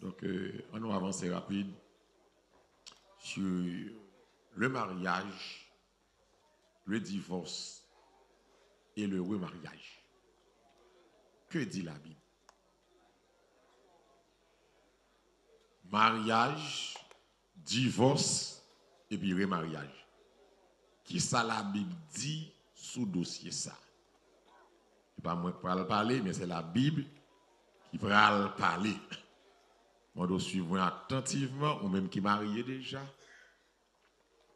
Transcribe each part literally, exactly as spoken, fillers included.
Donc, euh, on va avancer rapide sur le mariage, le divorce et le remariage. Que dit la Bible? Maryaj, divòs, epi remaryaj. Kisa Labib di sou dosye sa? Se pa mwen k pral pale, men se Labib ki pral pale. Mwen dwe swiv mwen atantivman, ou menm ki marye deja,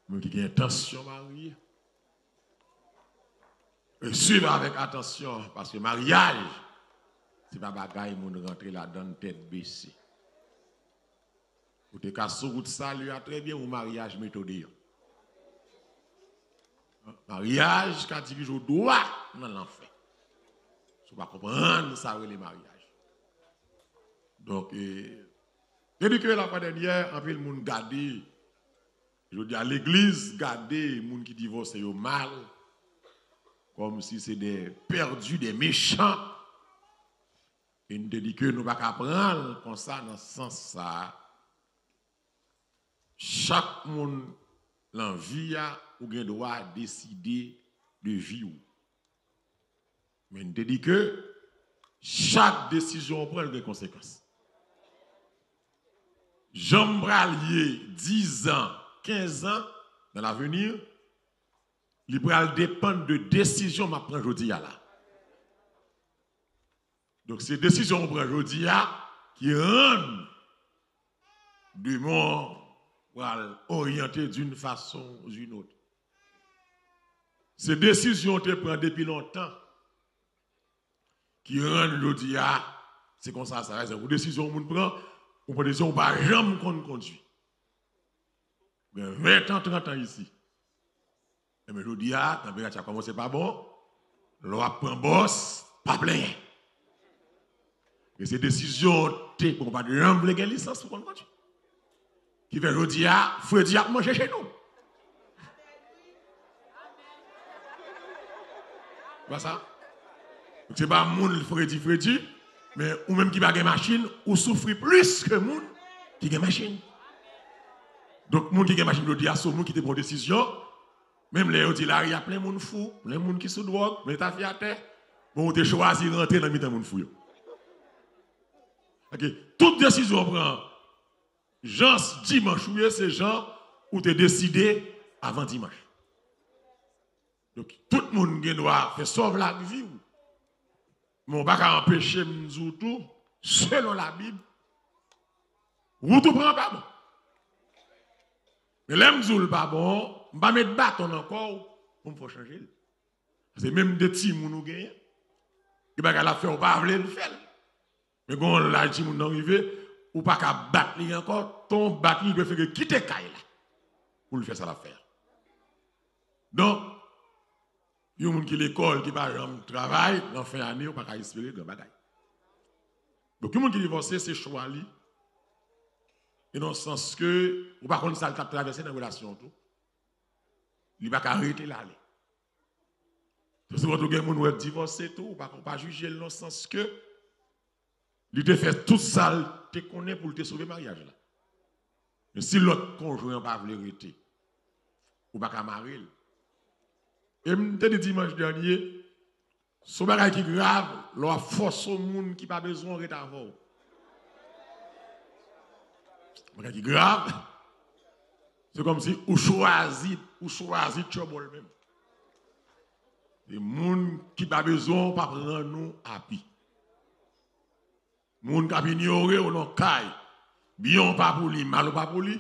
ou menm ki gen entansyon marye. E swiv avèk atansyon, paske maryaj, se pa bagay moun rantre ladan l tèt bese. Ou te ka sou wout sali a trè byen, ou maryaj mete w deyò. Maryaj ka dirije w dwat nan lanfè. Si w pa konprann sa rele maryaj. Donk, e, depi ke lafwa dènyè, anpil moun gade, jodi a legliz gade moun ki divòse yo mal, kòmsi se de pèdi, de mechan. E n te di ke nou pa ka pran l konsa nan sans sa a. Chak moun nan vi a, ou gen dwa deside de vi w. Men n te di ke chak desizyon w pran, l gen konsekans. Jan m pral ye dizan, kenzan nan lavenir, li pral depann de desizyon m ap pran jodi a la. Donk, se desizyon w pran jodi a ki rann demen w pral oryante d'une façon ou d'une autre. Se desizyon w te pran depi lontan ki rann jodi a, se konsa sa. Pa egzanp, yon desizyon yon moun pran, ou pran desizyon ou pa janm konn kondui. Ou gen ven tan, trant an isi. Enben, jodi a, tanperati a kòmanse pa bon. Lè w ap pran bòs, pa plenyen. Men se desizyon w te pran, ou pa t janm vle gen lisans pou konn kondui. Ki fè jodi a, fredi ap manje chenou. Pa sa? Donk, se pa moun fredi, fredi, men ou menm ki pa gen machin, ou soufri plis ke moun ki gen machin. Donk, moun ki gen machin jodi a, se yon moun ki te pran desizyon, menm lè yo di lari a plen moun fou, plen moun ki sou dwòg, plen tafyatè, bon, ou te chwazi rantre nan mitan moun fou yo. Ok, tout desizyon w pran, jan dimanch ou ye, se jan ou te deside avan dimanch. Donk, tout moun gen dwa fè sa w vle ak vi w. Men w pa ka anpeche m di w tou, selon Labib, wout ou pran an pa bon. Men lè m di w l pa bon, m pa met baton nan kò w pou m fè w chanje l. Paske menm de timoun ou genyen, gen bagay l ap fè ou pa vle l fè l. Men gen yon laj timoun nan rive, ou pa ka bat li ankò, tan w bat li, li prefere kite kay la pou l fè sa l ap fè a. Donk, yon moun ki lekòl, ki pa janm travay, nan fen ane, ou pa ka espere gran bagay. Donk, yon moun ki divòse, se chwa li. E nan sans ke ou pa konn sa l t ap travèse nan relasyon an tou. Li pa ka rete l ale. Sa se lè tou gen moun wè divòse tou, ou pa, ou pa jije l nan sans ke li te fè tout sa l te konnen pou l te sove maryaj la. Men si lòt konjwen an pa vle rete, ou pa ka mare l. E m te di dimanch dènye, se yon bagay ki grav lè w ap fòse yon moun ki pa bezwen w ret avè w. Bagay ki grav, se kòmsi ou chwazi, ou chwazi trouble menm. E moun ki pa bezwen w p ap rann ou api. Moun k ap inyore w nan kay, byen w pa pou li, mal w pa pou li,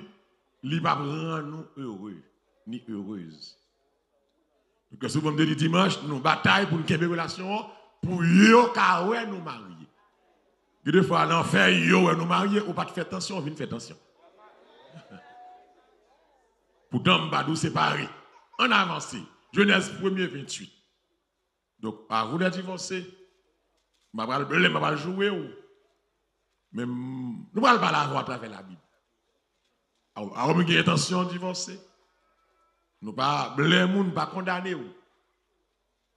li p ap rann ou ere, ni erez. Donk, souvan m te di dimanch, nou batay pou n kenbe relasyon an, pou yo ka wè nou marye. Gen de fwa, nan fè yo wè nou marye, ou pa t fè tansyon, ou vin fè tansyon. Poutan, m pa di w separe. Ann avanse. Jenèz premye venntuit. Donk, pa voulè divòse. M pa pral blè, m pa pral joure w. Men m, nou pral pale avè w atravè Labib. A, a w menm ki gen entansyon divòse. Nou pa blè moun, pa kondane w.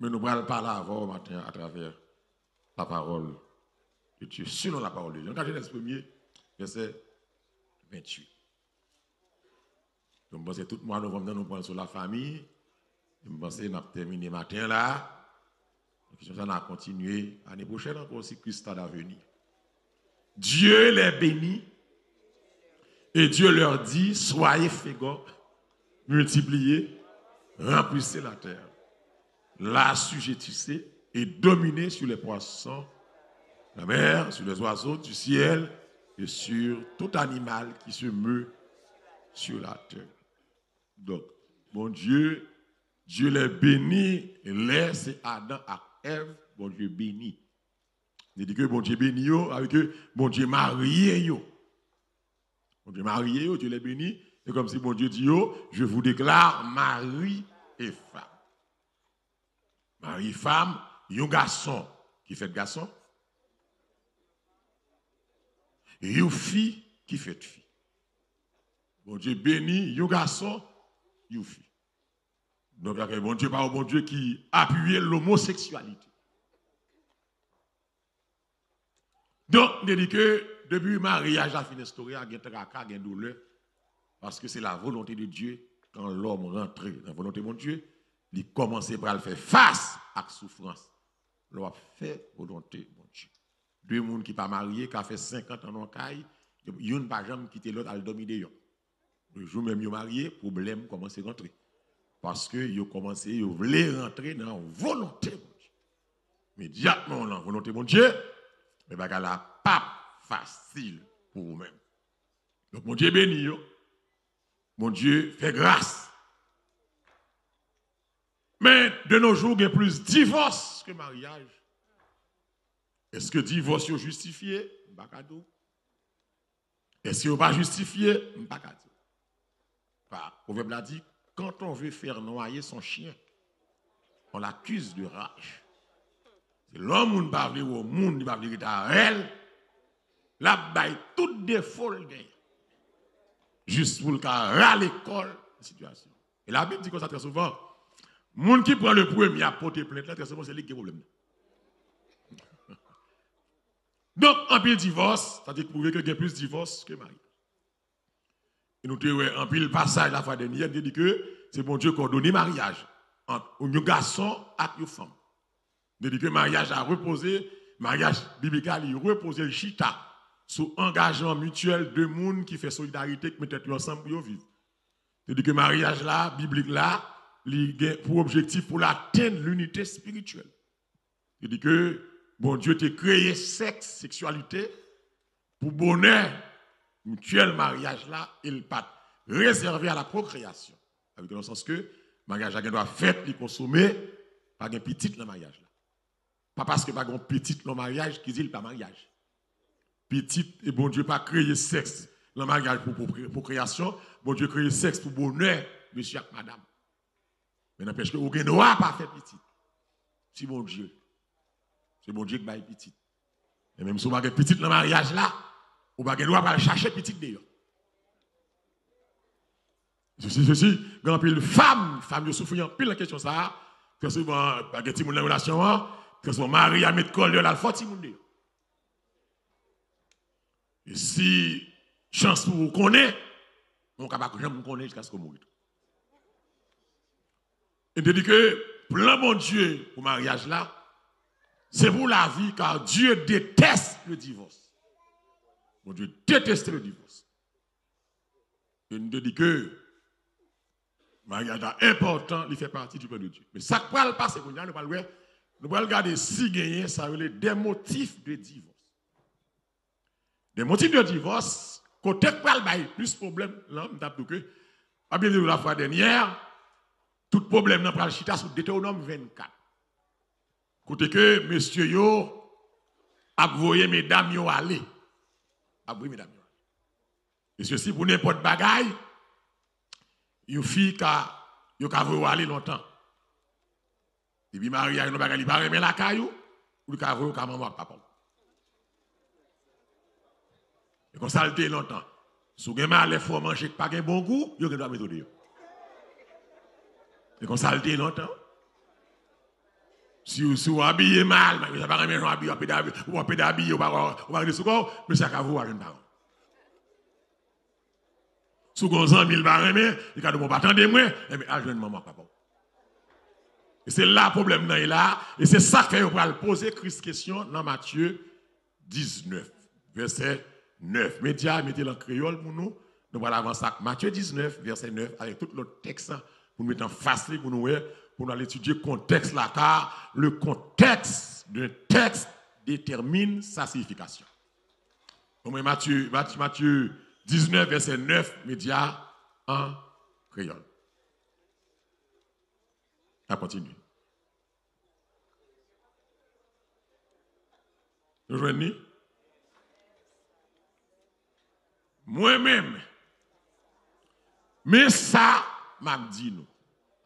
Men nou pral pale avè w maten an atravè la parole de Dieu, selon la parole de Dieu. Ann gade Jenèz premye, vèsè venntuit. Donk, m panse tout mwa novanm nan, nou pran l sou lafanmi. E m panse n ap tèmine maten la. Kesyon sa n a kontinye ane pwochèn ankò si Kris tarde à venir. Dieu les bénit et Dieu leur dit, soyez féconds, multipliez, remplissez la terre, l'assujettissez et dominez sur les poissons de la mer, sur les oiseaux du ciel et sur tout animal qui se meut sur la terre. Donk, Bondye, Dieu les bénit, lè se Adan ak Èv, Bondye beni. Li di ke Bondye beni yo, sa vle di ke Bondye marye yo. Bondye marye yo, Dieu les bénit, se kòmsi Bondye di yo, je vous déclare mari et femme. Mari, fanm, yon gason ki fèt gason, yon fi ki fèt fi. Bondye beni yon gason, yon fi. Donk, Bondye pa yon Bondye ki apiye lomoseksyalite. Donk, m te di ke depi maryaj la fin enstore a, gen traka, gen doulè, paske se la volonte de Dye kan lòm rantre nan volonte Bondye, li kòmanse pral fè fas ak soufrans lè w ap fè volonte Bondye. De moun ki pa marye ka fè senkant an nan yon kay, youn pa janm kite lòt al dòmi deyò. Le jou menm yo marye, pwoblèm kòmanse rantre. Paske yo kòmanse, yo vle rantre nan volonte Bondye. Imedyatman w nan volonte Bondye, men bagay la p ap fasil pou ou menm. Donk, Bondye beni yo. Bondye fè gras. Men, de nos jours, gen plis divòs ke maryaj. Èske divòs yo jistifye? M pa ka di w. Èske yo pa jistifye? M pa ka di w. Pa, pwovèb la di, quand on veut faire noyer son chien, on l'accuse de rage. Se lè yon moun pa vle wè yon moun, li pa vle ret avè l, l ap bay tout defo l genyen. Jis pou l ka rale kò l nan sitiyasyon. E Labib di konsa trè souvan, moun ki pran le premye ap pote plent la, trè souvan se li ki gen pwoblèm nan. Donk, anpil divòs, sa te pwouve ke gen plis divòs ke maryaj. E nou te wè anpil pasaj lafwa dènyè, te di ke se Bondye k òdone maryaj ant yon gason ak yon fanm. Te di ke maryaj la repoze, maryaj biblik la, li repoze, li chita sou angajman mityèl de moun ki fè solidarite, ki met tèt yo ansanm pou yo viv. Te di ke maryaj la, biblik la, li gen pou objektif pou l atenn linite espirityèl. Te di ke Bondye te kreye sèks, seksyalite, pou bonè mityèl maryaj la, e l pa t rezève a la pwokreyasyon. Sa vle di nan sans ke maryaj la gen dwa fèt, li konsome, pa gen pitit nan maryaj la. Pa paske pa gen pitit nan maryaj ki di l pa maryaj. Pitit, e Bondye pa kreye sèks nan maryaj pou, pou pwokreyasyon, Bondye kreye sèks pou bonè mesye ak madanm. Men nanpèch ke ou gen dwa pa fè pitit. Si Bondye, se Bondye k bay pitit. E menm si w pa gen pitit nan maryaj la, ou pa gen dwa pral chache pitit deyò. Sesi, sesi, gen anpil fanm, fanm yo soufri anpil nan kesyon sa a. Trè souvan, pa gen timoun nan relasyon an, trè souvan mari a met kò l deyò, l al fè timoun deyò. E si chans pou ou konnen, men ou ka pa janm konnen jiskaske w mouri tou. E te di ke plan Bondye pou maryaj la, se pou lavi, car Dieu déteste le divorce. Bondye deteste le divorce. E nou te di ke maryaj la enpòtan, li fè pati du plan de Dieu. Men sa k pral pase kounye a, nou pral wè, nou pral gade si genyen sa yo rele des motifs de divorce. Des motifs de divorce, kote k pral bay plis pwoblèm lan, m t ap di w ke, pa bliye lafwa dènyè, tout pwoblèm nan pral chita sou Detewonòm vennkat. Kote ke mesye yo ap voye medam yo ale. Ap voye medam yo ale. E sesi pou nenpòt bagay, yon fi ka, yo ka voye w ale lontan. Depi mari a gen yon bagay li pa renmen lakay ou, ou li ka voye w ka manman ak papa w. E konsa l te ye lontan. Si w gen malè fè w manje k pa gen bon gou, yo gen dwa mete w deyò. E konsa l te ye lontan. Si, si w abiye mal, men sa pa renmen jan w abiye, w ap pede abiye, w ap pede abiye, w pa, w pa rete sou kò w, mesye a ka voye w al jwenn paran w. Tou gon zanmi l pa renmen, li ka di, "Bon, pa tande mwen, enben al jwenn manman ak papa w." E se la pwoblèm nan ye la, e se sa k fè yo pral poze Kris kesyon nan Matye diznèf, vèsè nèf. Medya, mete l an kreyòl pou nou. Nou pral avanse ak Matye diznèf, vèsè nèf, avèk tout lòt tèks pou nou mete anfas li, pou nou wè, pou nou al etidye kontèks la, car le contexte d'un texte détermine sa signification. Bon, mwen, Matye, Matye, Matye diznèf, vèsè nèf, medya an kreyòl. N ap kontinye. Nou jwenn li? Mwen menm, men sa m ap di nou.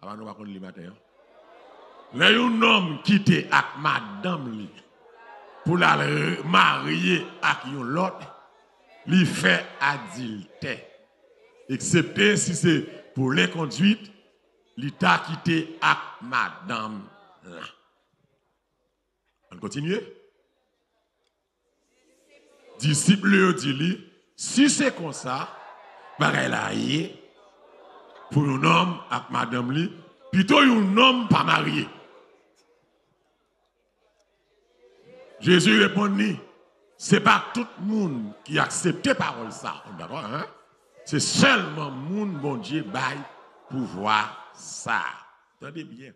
Apa nou pa konn li maten an? Lè yon nonm kite ak madanm li pou l al re- marye ak yon lòt, li fè adiltè. Eksepte si se pou lenkondwit, li ta kite ak madanm lan. Ann kontinye. Disip li yo di li, "Si se konsa bagay la ye pou yon nonm ak madanm li, pito yon nonm pa marye." Jezi reponn li, "Se pa tout moun ki aksepte pawòl sa." Nou dakò, en? Se sèlman moun Bondye bay pouvwa sa. Tande byen.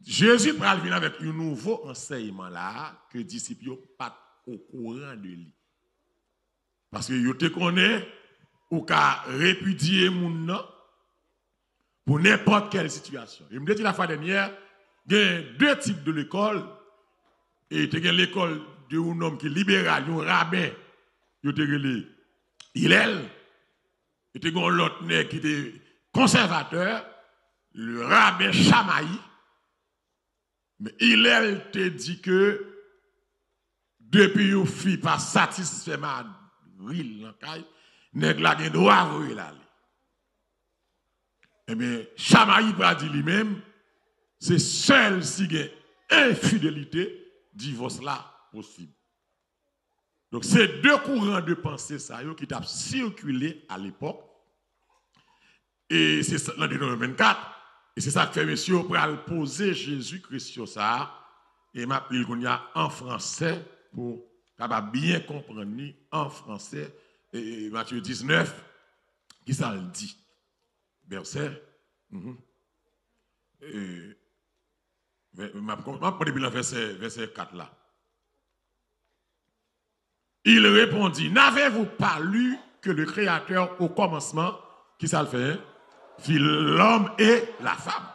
Jezi pral vin avèk yon nouvo ansèyman la ke disip yo pa t okouran de li. Paske yo te konnen ou ka repidye moun nan pou nenpòt kèl sitiyasyon. E m te di lafwa dènyè, gen de tip de lekòl. E te gen lekòl de yon nonm ki liberal, yon raben, yo te rele Ilèl. E te gen yon lòt nèg ki te konsèvatè, le raben Chamayi. Men Ilèl te di ke depi yon fi pa satisfè mari l nan kay, nèg la gen dwa voye l ale. Ebyen, Chamayi pral di li menm, se sèl si gen enfidelite, divòs la posib. Donk, se de kouran de panse sa yo ki t ap sikile alepòk. E se sa, nan Detewonòm vennkat, e se sa k fè mesye yo pral poze Jezi kesyon sa a, e m ap li l kounye a an fransè pou w kapab byen konprann li an fransè, e, e, Matye diznèf, ki sa l di? Vèsè, mhm. E, vè- m ap, m ap pran depi nan vèsè, vèsè kat la. Il répondit, n'avez-vous pas lu que le Créateur au commencement, ki sa l fè, hein? Fit l'homme et la femme.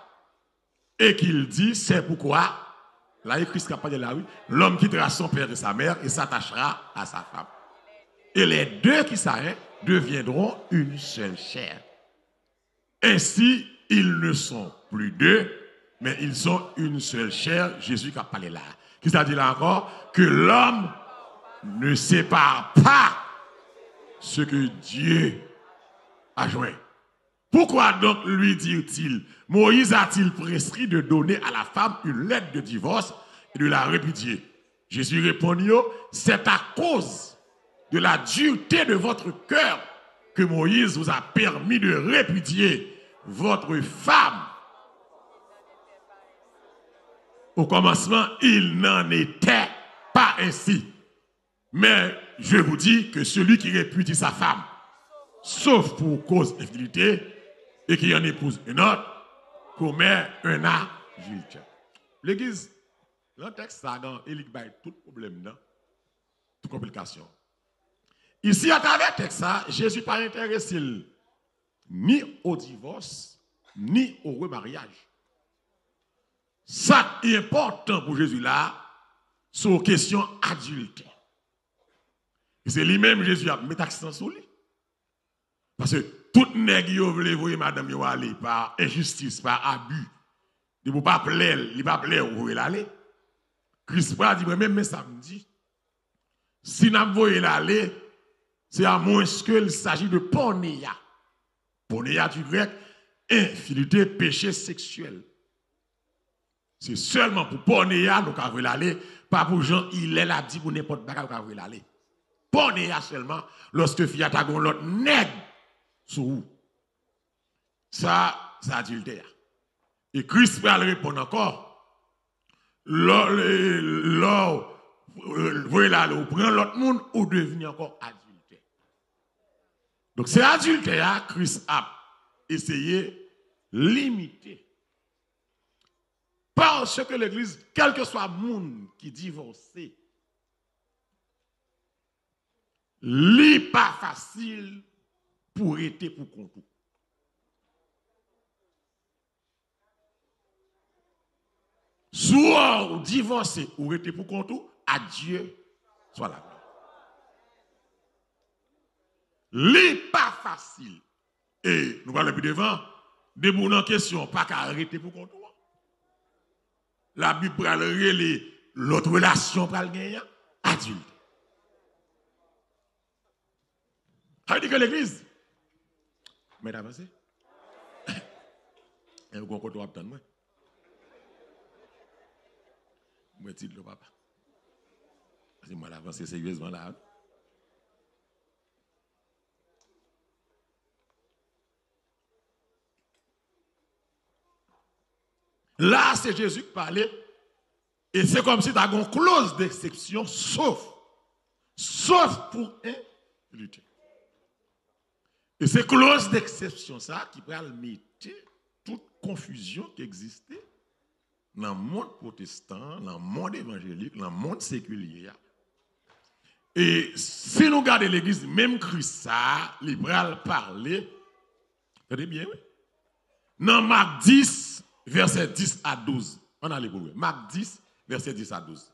Et qu'il dit, c'est pourquoi, la e Kris k ap pale la, wi, l'homme quittera son père et sa mère et s'attachera à sa femme. Et les deux, ki sa, hein, deviendront une seule chair. Ainsi, ils ne sont plus deux, mais ils sont une seule chair. Jezi k ap pale la. Ki sa di la ankò? Que l'homme ne sépare pas ce que Dieu a joint. Pourquoi donc lui dirent-ils, Moïse a-t-il prescrit de donner à la femme une lettre de divorce et de la répudier? Jezi reponn yo, c'est à cause de la dureté de votre cœur que Moïse vous a permis de répudier votre femme. Au commencement, il n'en était pas ainsi. Mais je vous dis que celui qui répudie sa femme, sauf pour cause d'infidélité, et qui en épouse une autre, commet un adultère. Legliz, nan tèks sa, dan, e li k bay tout pwoblèm nan, tout konplikasyon. Isi, atravè tèks sa, Jezi pa enterese l ni o divòs, ni o remaryaj. Sa ki enpòtan pou Jezi la, se yon kesyon adiltè. E se li menm Jezi ap met aksan sou li. Paske tout nèg yo vle voye madanm yo ale pa enjistis, pa abi. Depi w pa plè l, li pa plè w, voye l ale. Kris pa di, mwen menm, men sa m di. Si n ap voye l ale, c'est à moins qu'il s'agit de porneia. Porneia du grec, infidélité, péché sexuel. Se sèlman pou porneia nou ka voye l ale, pa pou jan Ilèl ap di pou nenpòt bagay ou ka voye l ale. Porneia sèlman, lòske fi a ta gen yon lòt nèg sou ou. Sa, se adiltè a. E Kris pral reponn ankò. Lè w, lè w, euh, voye l ale, ou pran lòt moun, ou devni ankò adiltè. Donk, se adiltè a Kris ap eseye limite. Paske legliz, kèlkeswa moun ki divòse, li pa fasil pou rete pou kont ou. Si w divòse, ou rete pou kont ou, adieu swa la glwa. Li pa fasil. E nou pral wè pi devan, depi w nan kesyon, pa ka rete pou kont ou an. Labib pral rele lòt relasyon pral genyen an, adiltè. Sa vle di ke legliz, mèt avanse. E w gon kote w ap tann mwen. Mwen ti dlo papa. Paske mwen avanse seryezman la. La, se Jezi ki pale, e se kòmsi ta gon kloz deksepsyon, sof, sof pou en lite. E se kloz deksepsyon sa ki pral mete tout konfizyon ki egziste nan mond pwotestan, nan mond evanjelik, nan mond sekilye a. E si nou gade legliz, menm Kris sa a, li pral pale. Tande byen, wi. Nan Mak dis, vèsè dis a douz. Ann ale pou nou wè. Mak dis, vèsè dis a douz.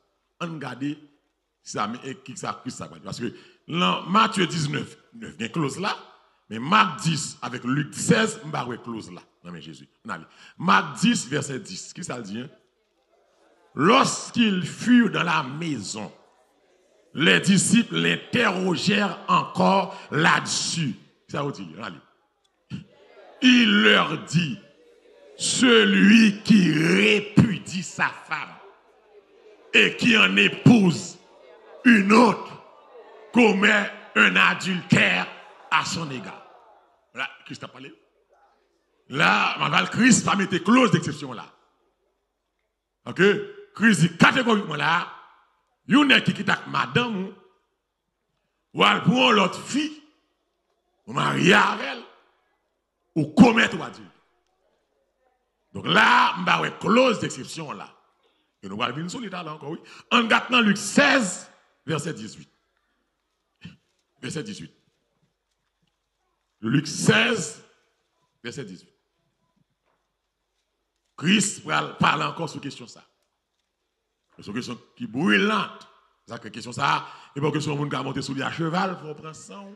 Ann gade sa, men, e ki sa Kris sa pral di. Paske nan Matye diznèf, nèf, gen kloz la, men Mak dis avèk Lik sèz, m pa wè kloz la nan men Jezi. Ann ale. Mak dis, vèsè dis. Ki sa l di, en? Lorsqu'ils furent dans la maison, les disciples l'interrogèrent encore là-dessus. Sa yo di, ann ale. Il leur dit, celui qui répudie sa femme et qui en épouse une autre commet un adultère à son égard. La, Kris ap pale. La, m ap al Kris pa mete kloz deksepsyon la. Ok? Kris di kategorikman la, yon nèg ki kite ak madanm ou, ou al pran yon lòt fi, ou marye avè l, ou komèt yon adiltè. Donk la, m pa wè kloz deksepsyon la. E nou pral vin sou li talè ankò, wi. Ann gad nan Lik sèz, vèsè dizuit. Vèsè dizuit. Lik sèz, vèsè dizuit. Kris pral pale ankò sou kesyon sa. Se yon kesyon ki brilan. Sa ke kesyon sa a, e pa yon kesyon moun ka monte sou li a cheval, fò w pran san w.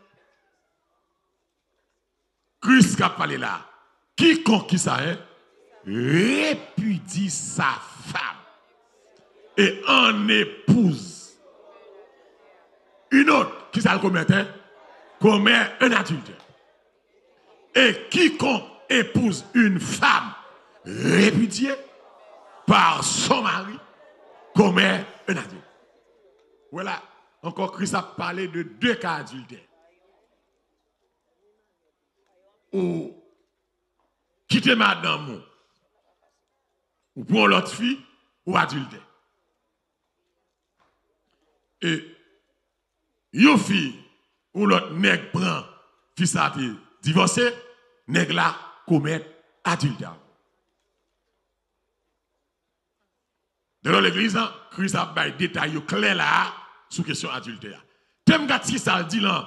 Kris k ap pale la. Quiconque, ki sa, en? Répudie sa femme et en épouse une autre. Ki sa l komèt, en? Commet un adultère. Et quiconque épouse une femme répudiée par son mari commet un adultère. Ou wè la, ankò Kris ap pale de de ka adiltè. Ou kite madanm ou, ou pran yon lòt fi, ou adiltè. E yon fi, yon lòt nèg pran fi sa te divòse, nèg la komèt adiltè. Nan legliz la, Kris ap bay detay yo klè la a sou kesyon adiltè a. Te m gad ki sa l di lan,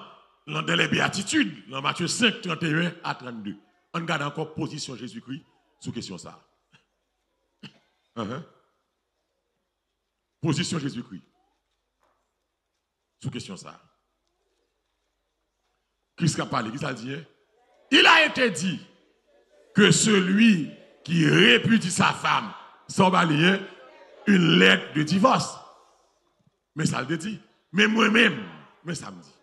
lan dans les Béatitudes, lan Matye senk, trannteyen a trannde. Ann gade ankò pozisyon Jezikri sou kesyon sa a. Ahan. Pozisyon Jezikri sou kesyon sa a. Kris k ap pale, ki sa l di, en? Il a été dit que celui qui répudie sa femme, sa w ba li, en? Une lettre de divorce. Men sa l te di. Men mwen menm, men sa m di.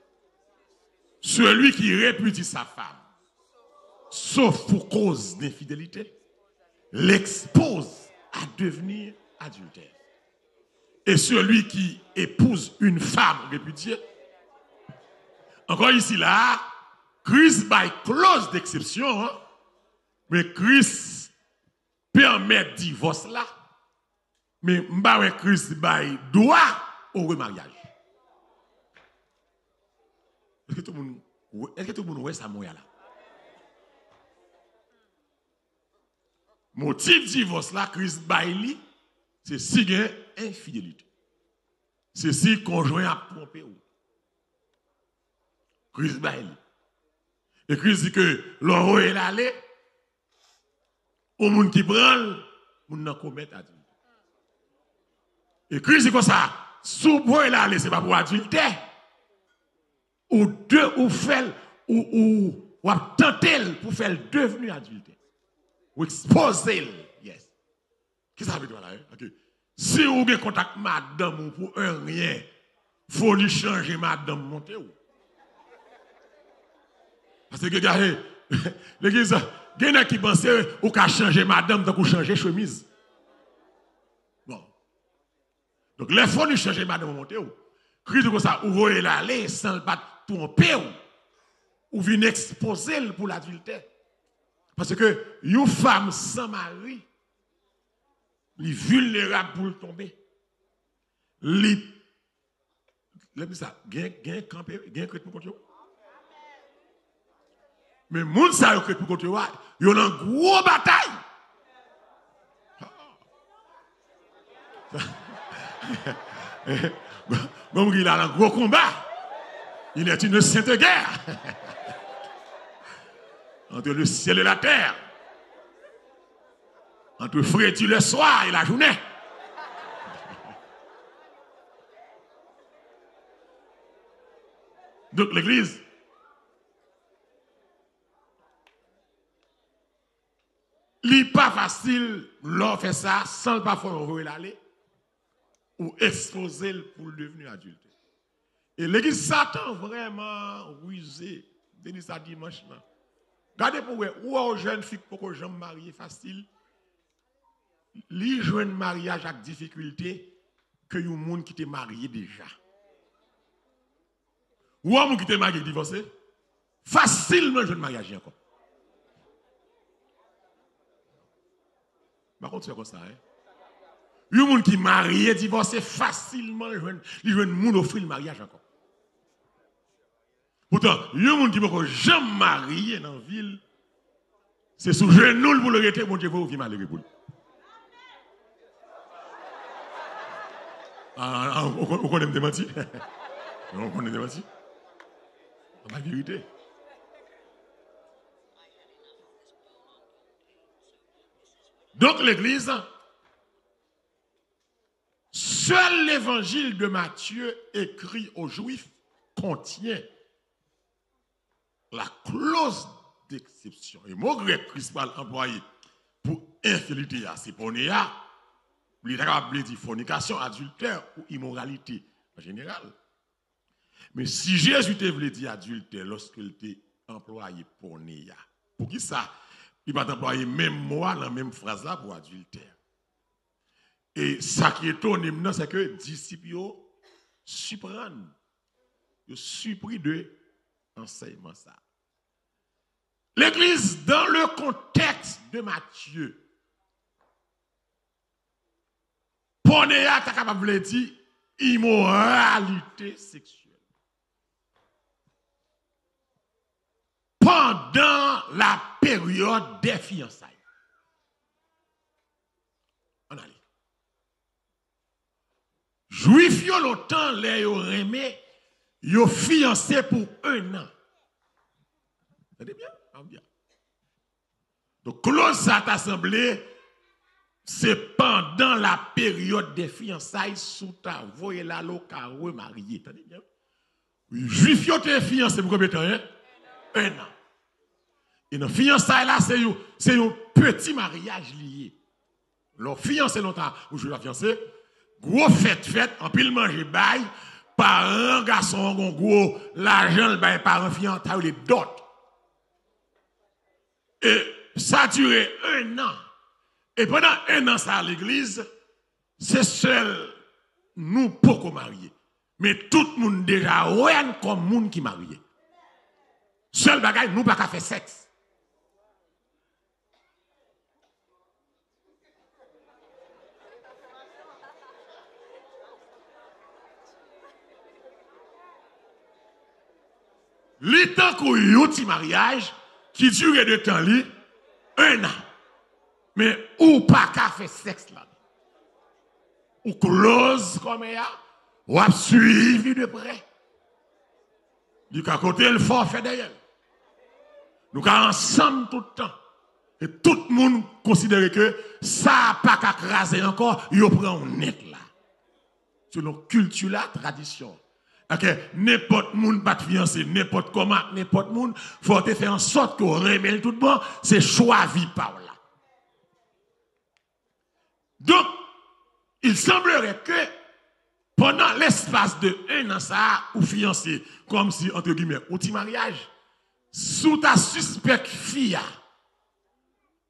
Celui qui répudie sa femme, sauf pour cause d'infidélité, l'expose à devenir adultère. Et celui qui épouse une femme répudiée, encore ici là, Kris bay kloz deksepsyon an, men Kris pèmèt divòs la, men m pa wè Kris bay dwa o remaryaj. Èske tout moun, èske tout moun wè sa mwen la? Motif divòs la, Kris bay li, se si gen enfidelite. Se si konjwen ap twonpe w. Kris bay li. E Kris di ke lè w voye l ale, yon moun ki pran l, moun nan komèt adiltè. E Kris di konsa, si w voye l ale, se pa pou adiltè. Ou de, ou fè l, ou, ou, w ap tante l pou fè l devni adiltè. Ou ekspoze l. Yes. Ki sa vle di la, hein? Ok. Si ou gen kontak madanm ou pou anyen, foli chanje madanm monte w. Paske gen, gade, legliz, gen nèg ki panse ou ka chanje madanm tankou chanje chemiz. Bon. Donk, lè foli chanje madanm ou monte w, Kris di konsa, ou voye l ale san l pa t twonpe w. Ou vin ekspoze l pou ladiltè. Paske yon fanm san mari, li vilnerab pou l tonbe. Li, lè m di sa, gen, gen kanpe, gen kretyen kont yo. Men moun sa yo kretyen kont yo a, yo nan gwo batay. Bon, m di la nan gwo konba. Il est une sainte guerre entre le ciel et la terre. Entre fredi le swa e lajounen. Donk, legliz, li pa fasil lè w fè sa san l pa fò yo voye l ale, ou ekspoze l pou l devni adiltè. E legliz, Satan vrèman rize. M te di sa dimanch lan. Gade pou w wè, ou wè yon jèn fi k poko janm marye fasil, li jwenn maryaj ak difikilte ke yon moun ki te marye deja. Ou wè moun ki te marye ki divòse, fasilman jwenn maryaj li ankò. M pa konn si w konsa, hein? Yon moun ki marye, divòse, fasilman jwenn, li jwenn moun ofri l maryaj ankò. Poutan, yon moun ki poko janm marye nan vi l, se sou jenou l pou l rete, Bondye voye yon vye malere pou l. Ah, ah, ou kon-, ou konnen m te manti? Non, ou konnen m te manti? Anba verite. Donk, legliz, seul l'évangile de Matthieu écrit aux Juifs contient la clause d'exception. E mo grèk Kris pral anplwaye pou enfidelite a, se porneia, li ta kapab vle di fònikasyon, adiltè ou imoralite an jeneral. Men si Jezi te vle di adiltè lòske l te anplwaye porneia, poukisa li pa t anplwaye menm mo a nan menm fraz la pou adiltè? E sa ki etone m nan, se ke disip yo siprann, yo sipri de ansèyman sa. Legliz, dans le contexte de Matthieu, porneia ta kapab vle di imoralite seksyèl. Pandan la période des fiançailles. Ann ale. Jwif yo lontan, lè yo renmen, yo fiyanse pou enn an. Tande byen, tande byen. Donk, kloz sa ta sanble, se pandan la période des fiançailles, si w ta voye l ale, ou ka remarye. Tande byen. Wi, Jwif yo te fiyanse pou konbyen tan, hein? Enn an. E nan fiyansay la, se yon, se yon peti maryaj li ye. Lè w fiyanse lontan, ou jwenn fiyanse, gwo fèt fèt, anpil manje bay, paran gason an gon gwo lajan l bay paran fi an, sa yo rele dòt. E sa dire enn an. E pandan enn an sa, legliz, se sèl nou poko marye. Men tout moun deja wè n kòm moun ki marye. sèl bagay, nou pa ka fè sèks. Li tankou yon ti maryaj ki dire de tan li en an. Men ou pa ka fè sèks la. Ou close kòmè a, w ap swiv li de prè. Li ka kote l fè w fè dèyè l. Nou ka ansanm tout tan. E tout moun konsidere ke sa a pa ka kraze ankò, yo pran w nèt la. Selon kilti la, tradisyon. Paske nenpòt moun pa t fiyanse, nenpòt kòman ak nenpòt moun, fò w te fè an sòt ke w renmen l tout bon, se chwa vi pa w la. Donk, il semblerait que pandan lespas de en an sa a, ou fiyanse, kòmsi, entre guillemets, ou ti maryaj, si w ta sispèk fi a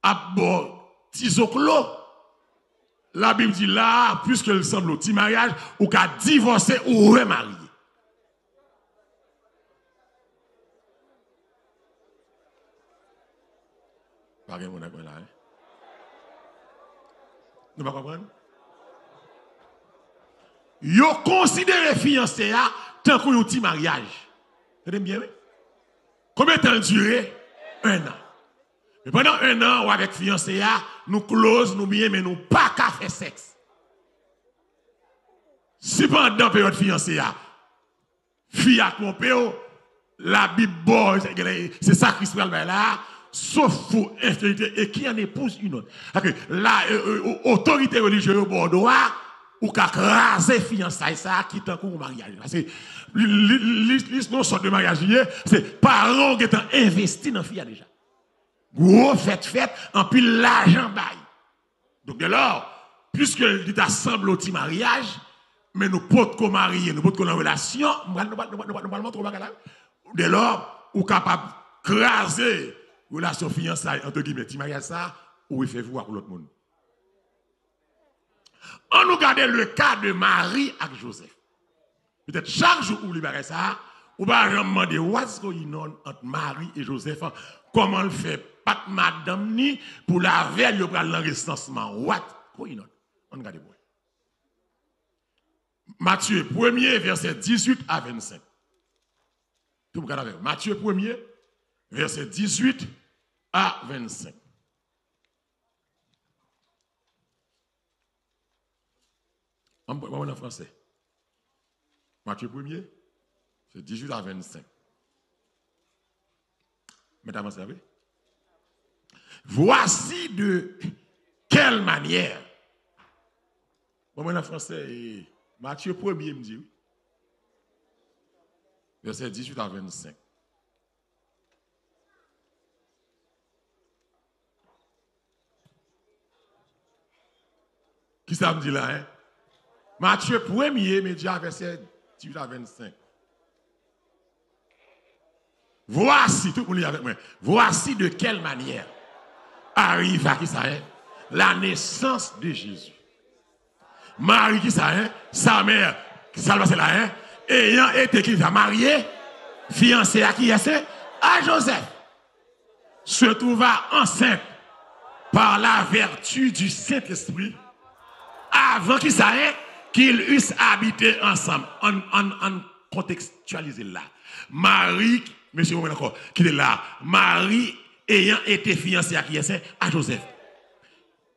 ap ba w ti zoklo, Labib di la a, piske l sanble w ti maryaj, ou ka divòse ou remarye. Pa gen moun ak mwen la, en? Nou pa konprann? Yo konsidere fiyanse a tankou yon ti maryaj. Tande m byen, wi. Konbyen tan l dire? En an. Men pandan en an, ou avèk fiyanse a, nou close, nou byen, men nou pa ka fè sèks. Si pandan peryòd fiyanse a, fi a twonpe w, Labib ba w, se sa Kris pral bay la a, sauf pour infidélité et qui en épouse une autre. Sa ke la, e, e, o-, otorite relijye yo ba w dwa, ou ka kraze fiyansay sa a ki tankou yon maryaj. Paske li, li, li, li se yon sòt de maryaj li ye, se paran w gentan envesti nan fi a deja. Gwo fèt fèt, anpil lajan bay. Donk, dèlò, piske li ta sanble yon ti maryaj, men nou potko marye, nou potko nan relasyon, m pral, nou pral, nou pral, nou pral, nou pral montre w bagay la. Dèlò, ou kapab kraze relasyon fiyansay, entre guillemets, ti maryaj sa, ou refè vi w ak lòt moun. Ann nou gade le ka de Mari ak Jozèf. Petèt chak jou ou li bagay sa a, ou pa janm mande what's going on ant Mari e Jozèf an, kòman l fè pa t madanm ni pou l avè l yo pral nan resansman, what's going on? Ann gade pou wè. Matye premye, vèsè dizuit a vennsenk. Tout moun gade avè m. Matye premye, vèsè dizuit a vennsenk. Ann pran, pran nan fransè. Matye premye, se dizuit a vennsenk. Mèt avanse a, wi. Voici de quelle manière. Bon, mwen nan fransè, e, Matye premye, m di, wi. Vèsè dizuit a vennsenk. Kisa m di la, en? Matye premye, men di a vèsè dizuit a vennsenk. Voici, tout moun li avèk mwen. Voici de quelle manière arriva, kisa, en? La naissance de Jésus. Mari, kisa, en? Sa mè, sa l pase la, en? Ayant été, kisa, marye, fiyanse a kiyès, en? A Jozèf. Se trouva enceinte par la vertu du Saint-Esprit, avant kisa, en? Qu'ils eussent habité ensemble. Ann, ann, ann kontekstyalize l la. Mari, mesye, mwen ankò, ki te la. Mari, ayant été fiancée à kiyès, en? A Jozèf.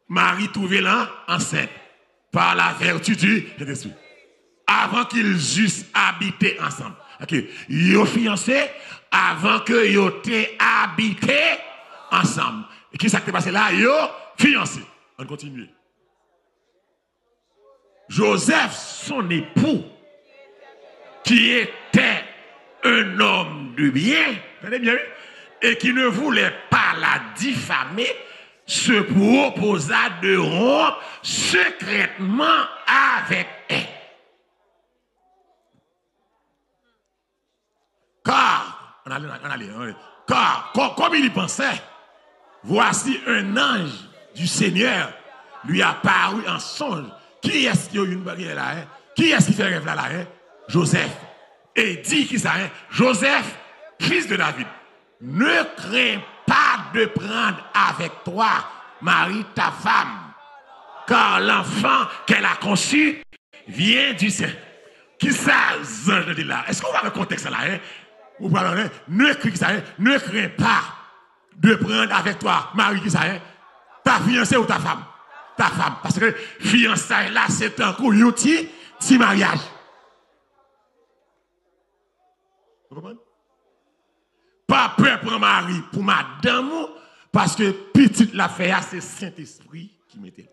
Mari twouve l ansent par la vertu du Saint-Esprit. Avant qu'ils eussent habité ensemble. Ok. Yo fiyanse avan ke yo te abite ansanm. E kisa k te pase la? Yo fiyanse. Ann kontinye. Joseph, son époux, qui était un homme de bien, tande byen, wi, et qui ne voulait pas la diffamer, se proposa de rompre secrètement avec elle. Car, ann ale, ann ale, ann ale. Car, comme, comme il y pensait, voici un ange du Seigneur lui apparut en songe. Kiyès ki gen la, en? Kiyès ki fè rèv la, la, en? Joseph. E di kisa, en? Joseph, fils de David, Ne crains pas de prendre avec toi Marie ta femme, car l'enfant qu'elle a conçu vient du Saint. Kisa zanj lan di la? Èske w pa wè kontèks la, hein? Ou pa wè, ne crains, kisa, hein? Ne crains pas de prendre avec toi Marie, kisa, hein? Ta fiancée ou ta femme? Ta femme. Paske fiyansay la, se tankou yon ti, ti maryaj. Ou konprann? Pa pè pran Mari pou madanm ou, paske pitit l ap fè a, se Sentespri ki mete l.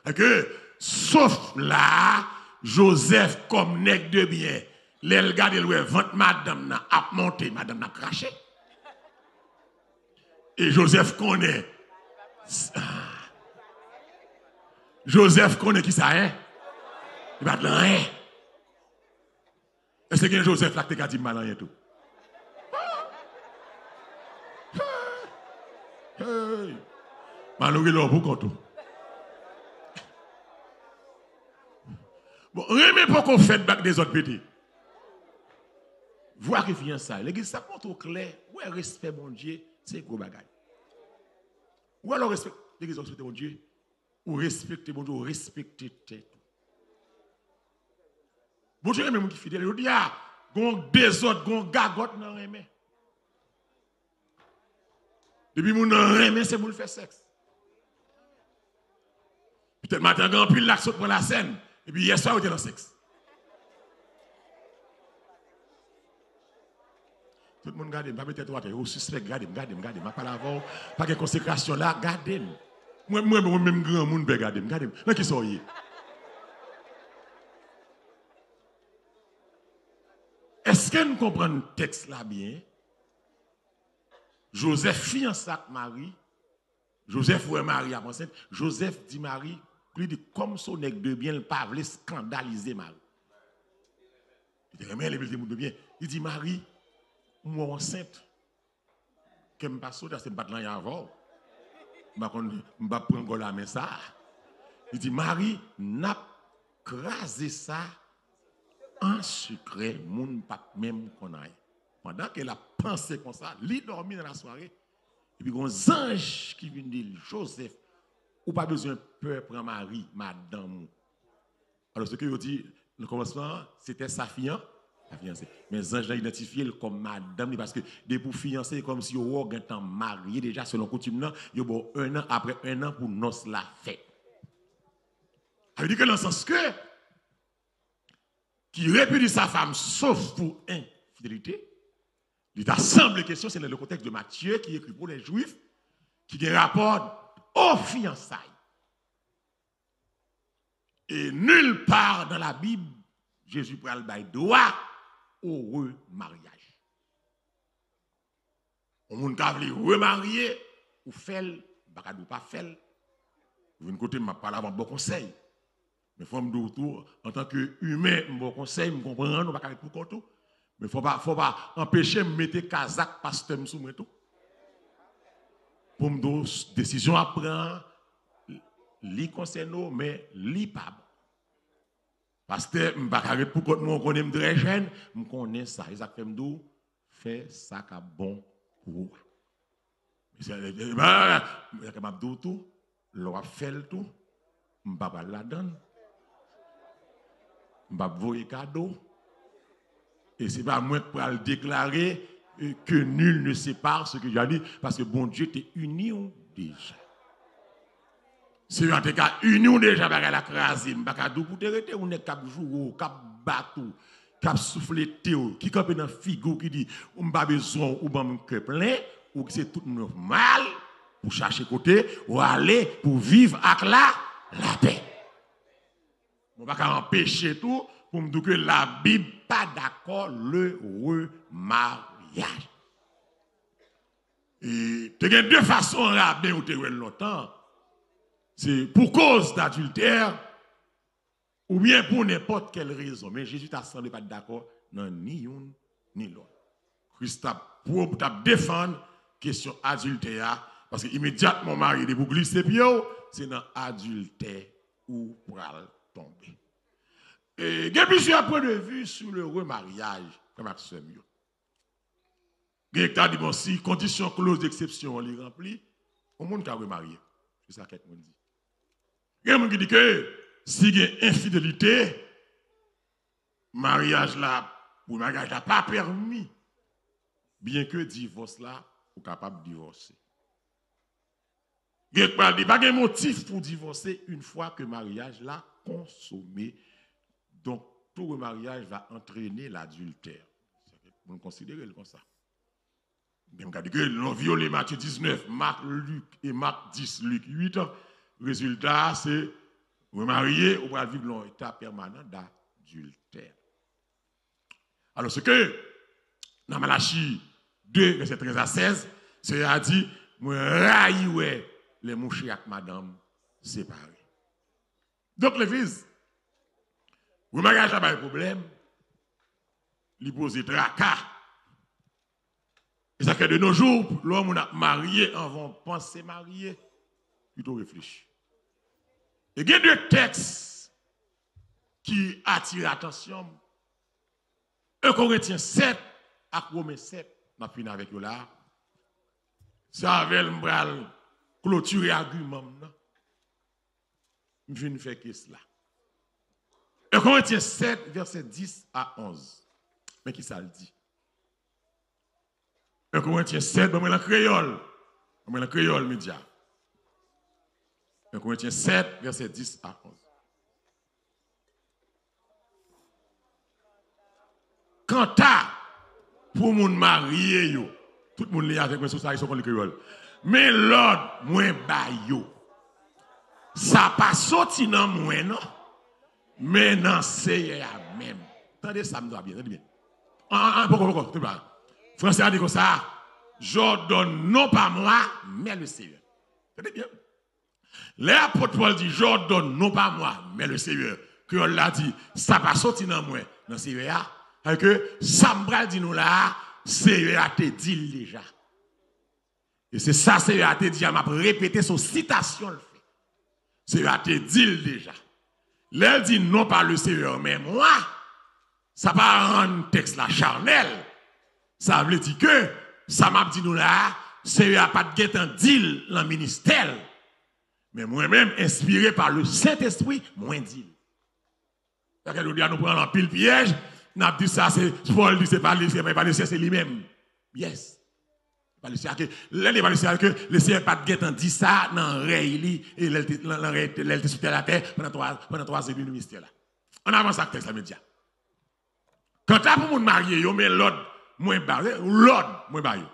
Èske, sof la, Jozèf kòm nèg de byen, lè l gade, l wè vant madanm nan ap monte, madanm nan ap krache. E Jozèf konnen. Jozèf konnen kisa, hein? Li pa t lan, hein? Èske gen Jozèf la ki te ka di m pa l anyen tou? Hey! Malere lè w pou kont ou. Bon, renmen poko fèt bak dezòd pete. Vwa ke fiyansay. Legliz sa montre w klè, w wè respè Bondye, se gwo bagay. Ou wè lè w respè, legliz la respekte Bondye, ou respekte Bondye, ou respekte tèt ou. Bondye renmen moun ki fidèl. Jodi a, gon dezòd, gon gagòt nan renmen. Depi moun nan renmen, se pou l fè sèks. Petèt maten an, gen anpil la k sot pran lasèn, epi yèswa yo te nan sèks. Tout moun gade m, pa met tèt ou atè, yo sispèk, gade m, gade m, gade m, m ap pale avè w, pa gen konsekrasyon la, gade m. Mwen, mwen, mwen menm granmoun pè gade m, gade m, nan kisa w ye? Èske n konprann tèks la byen? Jozèf fiyanse ak Mari. Jozèf wè Mari ap ansent. Jozèf di Mari, li di, kòm se yon nèg de byen, l pa vle eskandalize Mari. Li te renmen l, epi l te moun de byen. Li di, Mari, m wè w ansent. Kè m pa sot, se m pa t lan anyen avè w. M pa konn, m pa pran gòl a men sa. Li di, Mari, n ap kraze sa an sekrè, moun p ap menm konn anyen. Pandan ke l ap panse konsa, li dòmi nan lasware, epi gon zanj ki vin di l, Jozèf, ou pa bezwen pè pran Mari, madanm ou. Alòske yo di, nan kòmansman an, se te sa fiyan, sa fiyanse. Men zanj lan idantifye l kòm madanm li, paske depi w fiyanse, e kòmsi yo wè w gentan marye deja, selon koutim nan, yo ba w en an, apre en an pou nòs la fèt. Sa vle di ke nan sans ke, qui répudie sa femme sauf pour infidélité, li ta sanble kesyon, se nan le contexte de Matthieu ki ekri pou les Juifs, ki gen rapò o fiyansay. E nulle part dans la Bible, Jezi pral bay dwa o remaryaj. Yon moun ka vle remarye, ou fè l, m pa ka di w pa fè l. Ou vin kote m, m ap pale avè w, m ba w konsèy. Men fò m di w tou, antanke imen, m ba w konsèy, m konprann, ou pa ka ret pou kont ou. Men fò pa, fò pa anpeche m mete kazak pastè m sou mwen tou. Pou m di w, desizyon w ap pran an, li konsène w, men li pa bon. Pastè, m pa ka ret pou kont mwen, ou konnen m trè jèn, m konnen sa. E sa k fè m di w, fè sa k ap bon pou ou a. Mesye, e, e, e, e, e, m ap di w tou, lè w ap fè l tou, m pa pral ladan l. M p ap voye kado. E se pa mwen k pral deklare, e, que nul ne sépare ce que Dieu a uni, paske Bondye te ini w deja. Senyè a te ka ini w deja, bagay la kraze. M pa ka di w pou te rete, ou nèg k ap joure w, k ap bat ou, k ap souflete w, ki kanpe nan figi w, ki di, m pa bezwen w, ou ban m kè plen, ou ki se tout moun yo mal, pou chache kote w ale, pou viv ak la, lapè. Mwen pa ka anpeche tou, pou m di w ke Labib pa dakò le remaryaj. E te gen de fason raben yo te wè l lontan. Se pou koz dadiltè, oubyen pou nenpòt kèl rezon. Men Jezi ta sanble pa t dakò nan ni youn ni lòt. Kris t ap pwo-, t ap defann kesyon adiltè a, paske imedyatman w marye, depi w glise pye w, se nan adiltè ou pral tonbe. E gen plizyè pwen de vi sou le remaryaj, frè m ak sè m yo. Gen ki ta di, bon, si kondisyon clause d'exception an li ranpli, yon moun ka remarye. Se sa kèk moun di. Gen moun ki di ke si gen enfidelite, maryaj la, pou maryaj la pa pèmi, byenke divòs la, ou kapab divòse. Gen k pral di, pa gen motif pou divòse une fois que mariage la consommé. Donc, tout remariage va entraîner l'adultère. Moun konsidere l konsa. Menm gade ke nou vyole Matye diznèf, Mak, Lik, e Mak dis, Lik uit, rezilta a se remarye, ou pral viv nan yon eta pèmanan d'adiltè. Alòske, nan Malachi de, vèsè trèz a sèz, Senyè a di, mwen rayi wè lè mouche ak madanm separe. Donk, legliz, remaryaj la bay pwoblèm, li poze traka. E sa fè de nos jours, lè yon moun ap marye, anvan w panse marye, pito reflechi. E gen de tèks ki atire atansyon m, en Korentyen sèt ak Women sèt, m ap fini avèk yo la. Se avè l m pral klotire agiman m nan. M fin fè kes la. En Korentyen sèt, vèsè dis a onz. Men ki sa l di. En Korentyen sèt, ban mwen l an kreyòl. Ban mwen l an kreyòl, medya. En Korentyen sèt, vèsè dis a onz. Kanta pou moun marye yo, tout moun li avèk mwen sou sa, yo konn li kreyòl. Men lòd mwen ba yo. Sa pa soti nan mwen, non. Men nan Seyè a menm. Tande sa m di w a byen, tande byen. An, an, an, poko, poko, tande byen. Fransè a di konsa, j'ordonne non pas moi, mais le Seigneur. Tande byen. Lè apot Pòl di, j'ordonne non pas moi, mais le Seigneur, kreyòl la di, sa pa soti nan mwen, nan Seyè a. Sa vle di ke sa m pral di nou la a, Seyè a te di l deja. E se sa Seyè a te di a, m ap repete, se yon sitasyon l fè. Seyè a te di l deja. Lè l di non pas le Seigneur, mais moi, sa pa rann tèks la chanèl. Sa vle di ke sa m ap di nou la a, Seyè a pa t gentan di l nan ministè l. Men mwen menm, enspire pa le Sentespri, mwen di l. Sa fè jodi a nou pran anpil pyèj, n ap di sa se Pòl di se pa Lesyè, men pa Lesyè, se li menm. Yes. Pa Lesyè, ke lè li pa Lesyè, ke Lesyè pa t gentan di sa nan rèy li, e lè l te, nan, nan rèy, lè l te sou tè latè, pandan twa, pandan twa zemi ministè la. Ann avanse ak tèks la, medya. Kanta pou moun marye yo, men lòd mwen ba, lòd mwen ba yo.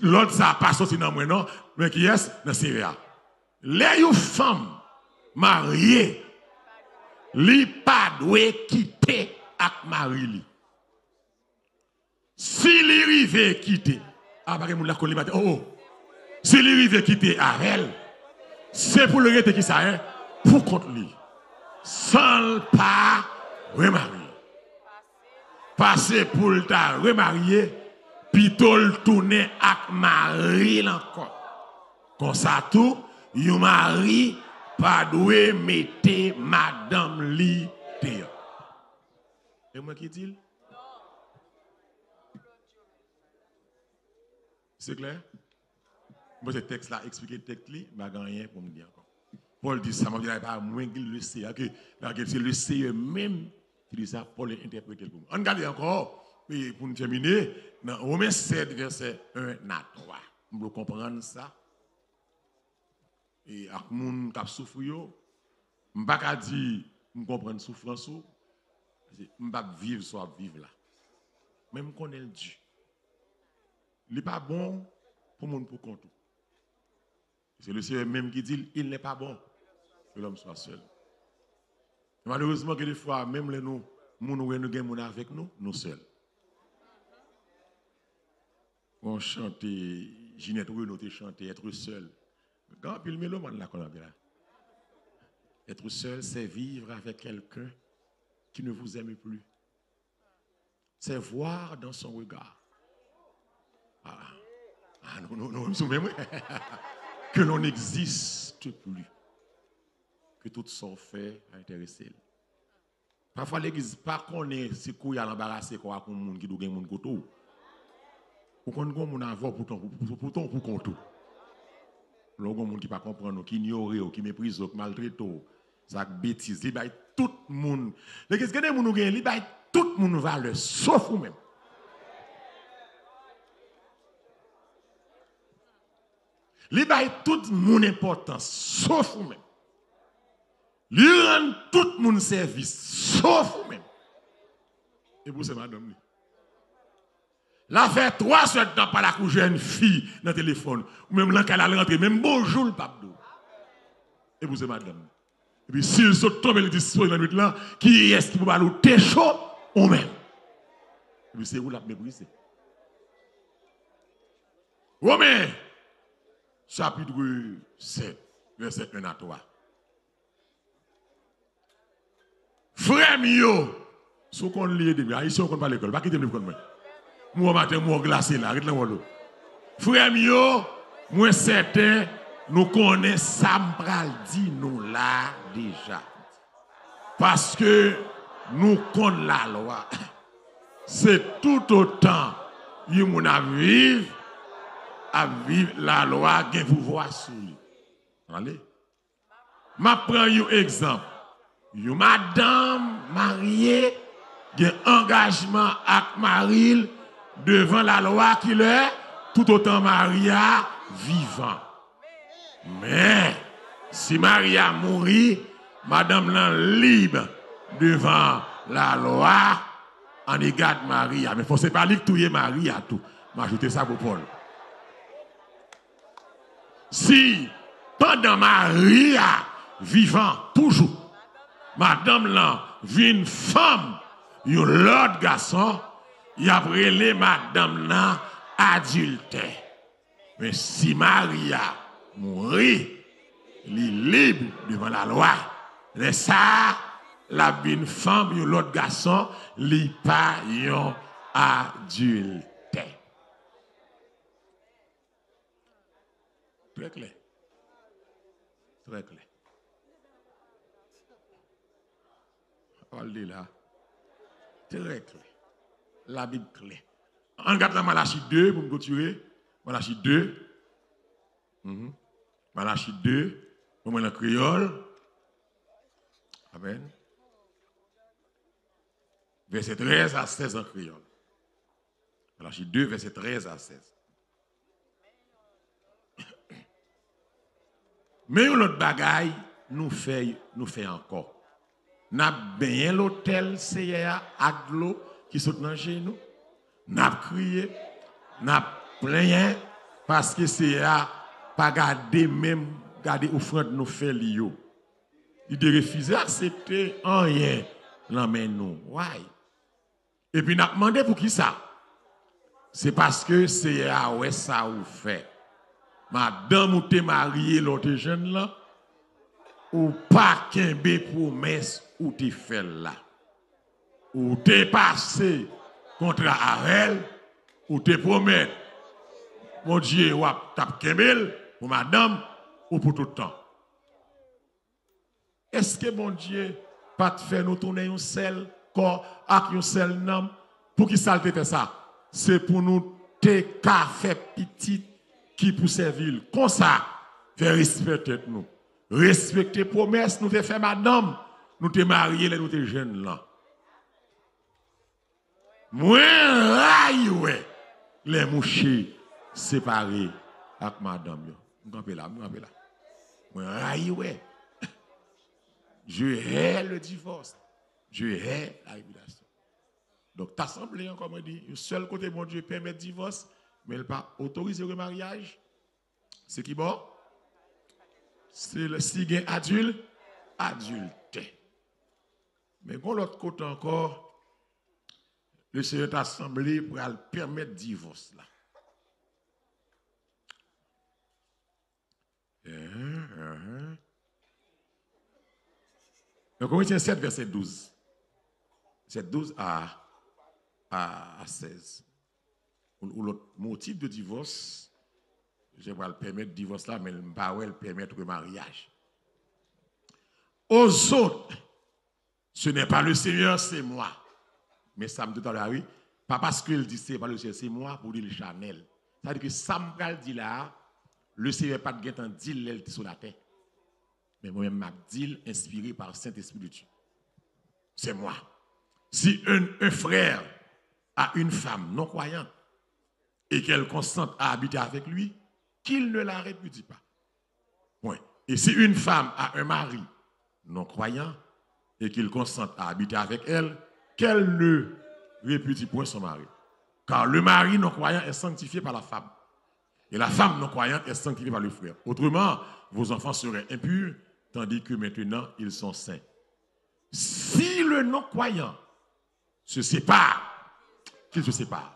Lòd sa a pa soti nan mwen non, men kiyès? Nan Seyè a. Lè yon fanm marye, li pa dwe kite ak mari li. Si li rive kite, a, pa gen moun la konn li maten, oh, oh. Si li rive kite avè l, se pou l rete kisa, en? Pou kont li. San l pa remarye. Pase pou l ta remarye, pito l tounen ak mari l ankò. Konsa tou, yon mari pa dwe mete madanm li deyò. E mwen ki di l? Se klè? Mwen se tèks la eksplike tèt li, m pa gen anyen pou m di ankò. Pòl di sa, m ap di la, e pa mwen ki le Seyè, ke, ke se le Seyè menm ki di sa, Pòl entèprete l pou mwen. Ann gade ankò, e pou n tèmine, nan Women sèt, vèsè en a twa. M vle w konprann sa. E ak moun k ap soufri yo, m pa ka di m konprann soufrans ou, paske m p ap viv sa w ap viv la. Men m konnen l di. Li pa bon pou moun pou kont ou. Se le Seyè menm ki di l, il n'est pas bon que l'homme soit seul. E malerezman, gen de fwa, menm lè nou, moun wè nou gen moun avèk nou, nou sèl. Gon chante, Ginette Renaud te chante, être seul. Gen anpil melomàn la konn ap la. Être seul, c'est vivre avec quelqu'un qui ne vous aime plus. C'est voir dans son regard. Ah, ah non, non, non, sou menm, wi. Que l'on n'existe plus. Que tout sa w fè pa enterese l. Pafwa legliz pa konnen si kou y al anbarase kò ak yon moun ki dwe gen moun kote w. Ou konn gon moun avè w poutan, pou, pou, poutan pou kont ou. Lè w gon moun ki pa konprann ou, ki inyore w, ki meprize w, ki maltrete w, sa k betiz, li bay tout moun. Legliz, gen de moun ou genyen, li bay tout moun valè, sof ou menm. Li bay tout moun enpòtans, sof ou menm. Li rann tout moun sèvis, sof ou menm. Epi w se madanm li. L a fè twa zè tan pa la kou jèn fi nan telefòn. Ou menm lan kay la, l rantre, menm bonjou l p ap di w. Epi w se madanm li. Epi si l sot tonbe, li dispoze nan nwit lan, kiyès ki pou ba l ou te cho, ou menm. Epi se ou l ap meprize. Women, chapit sèt, vèsè en a twa. Frè m yo, si w konn li, ede m. Ayisyen, w konn pale kreyòl, pa kite m li konn mwen. M wè w maten, m wè w glase la, ret nan wòl ou. Frè m yo, mwen sèten nou konnen sa m pral di nou la deja. Paske nou konn lalwa. Se toutotan yon moun ap viv, ap viv, lalwa gen pouvwa sou li. Ale. M ap pran yon egzanp. Yon madanm marye gen angajman ak mari l devan lalwa kilè? Toutotan mari a vivan. Men, si mari a mouri, madanm lan lib devan lalwa, an ega de mari a. Men fò se pa li k touye mari a tou. M ajoute sa pou Pòl. Si, pandan mari a vivan toujou, madanm lan vin fanm yon lòt gason, y ap rele madanm nan adiltè. Men si mari a mouri, li lib devan lalwa. Lè sa a, l ap vin fanm yon lòt gason, li pa yon adiltè. Trè klè. Trè klè. Pawòl de la. Trè klè. Labib klè. Ann gad nan Malachi de pou m klotire. Malachi de. Mhm. Malachi de. Pou mwen nan kreyòl. Amèn. Vèsè trèz a sèz an kreyòl. Malachi de, vèsè trèz a sèz. Men yon lòt bagay nou fè, nou fè ankò. N ap benyen lotèl Seyè a ak dlo ki sot nan je nou. N ap kriye, n ap plenyen, paske Seyè a pa gade menm gade ofrann nou fè li yo. Li derefize aksepte anyen nan men nou. Why? Epi n ap mande poukisa. Se paske Seyè a wè sa ou fè. Madanm ou te marye lè w te jèn lan, ou pa kenbe pwomès ou te fè l la. Ou te pase kontra avè l, ou te pwomèt Bondye w ap t ap kenbe l pou madanm ou pou tout tan. Èske Bondye pa t fè nou tounen yon sèl kò ak yon sèl nanm? Poukisa l te fè sa? Se pou nou te ka fè pitit ki pou sèvi l. Konsa, fè respè tèt nou. Respekte pwomès nou te fè madanm nou te marye lè nou te jèn lan. Mwen rayi wè lè mouche separe ak madanm yo. M kanpe la, m kanpe la. Mwen rayi wè. Je hais le divorce. Je hais la répudiation. Donk, ta sanble ankò, mwen di, yon sèl kote Bondye pèmèt divòs, men l pa otorize remaryaj. Se ki bò? Se lè, si gen adil, adiltè. Men gon lòt kote ankò, Lesenyè ta sanble pral pèmèt divòs la. Enhen, enhen. Nan Korentyen sèt, vèsè douz. Sèt douz a, a, a sèz. Ou, ou lòt motif de divòs, je pral pèmèt divòs la, men m pa wè l pèmèt remaryaj. Aux autres, ce n'est pas le Seigneur, c'est moi. Men sa m di talè a, wi. Pa paske l di Seyè pa Lesyèl, se mwa pou di l Chanèl. Sa vle di ke sa m pral di la a, Lesyè pa t gentan di l lè l te sou latè. Men mwen menm m ap di l, enspire pa Sentespri de Dye. C'est moi. Si un, un frère a une femme non-croyante et qu'elle consente à habiter avec lui, qu'il ne la répudie pas. Point. Et si une femme a un mari non-croyant et qu'il consente à habiter avec elle, qu'elle ne répudie point son mari. Car le mari non-croyant est sanctifié par la femme, et la femme non-croyante est sanctifiée par le frère. Autrement, vos enfants seraient impurs, tandis que maintenant ils sont saints. Si le non-croyant se sépare, qu'il se sépare.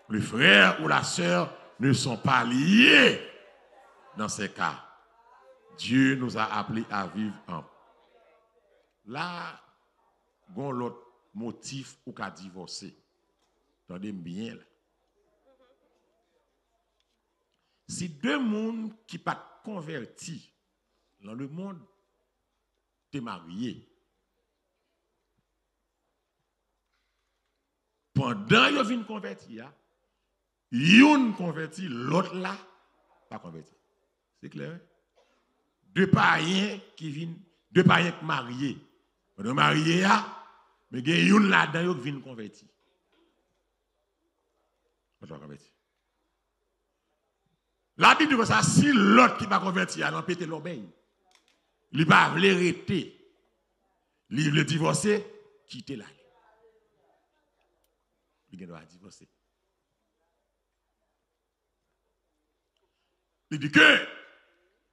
Le frère ou la sœur ne sont pas liés dans ces cas. Dieu nous a appelés à vivre en. La, gon lòt motif ou ka divòse. Tande m byen la. Si de moun ki pa t konvèti nan lemonn te marye, pandan yo vin konvèti a, youn konvèti, lòt la pa konvèti. Se klè, wi? De payen ki vin, de payen k marye. Pandan yo marye a, men gen youn ladan yo k vin konvèti. Lòt la konvèti. Labib di konsa, si lòt ki pa konvèti a, l anpete lòbèy, li pa vle rete, li vle divòse, kite l ale. Li gen dwa divòse. Li di ke,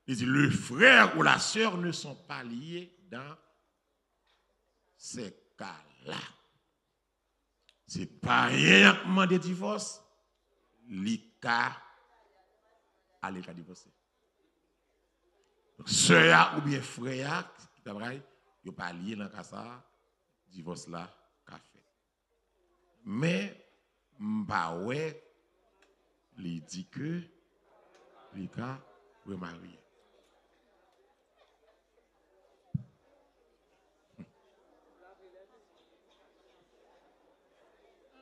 li di, le frère ou la sœur ne sont pas liés dans ces cas-là. Se payen an k mande divòs, li ka ale, li ka divòse. Donk, sè a oubyen frè a, ki ta bay, yo pa lye nan ka sa a, divòs la ka fèt. Men, m pa wè li di ke li ka remarye.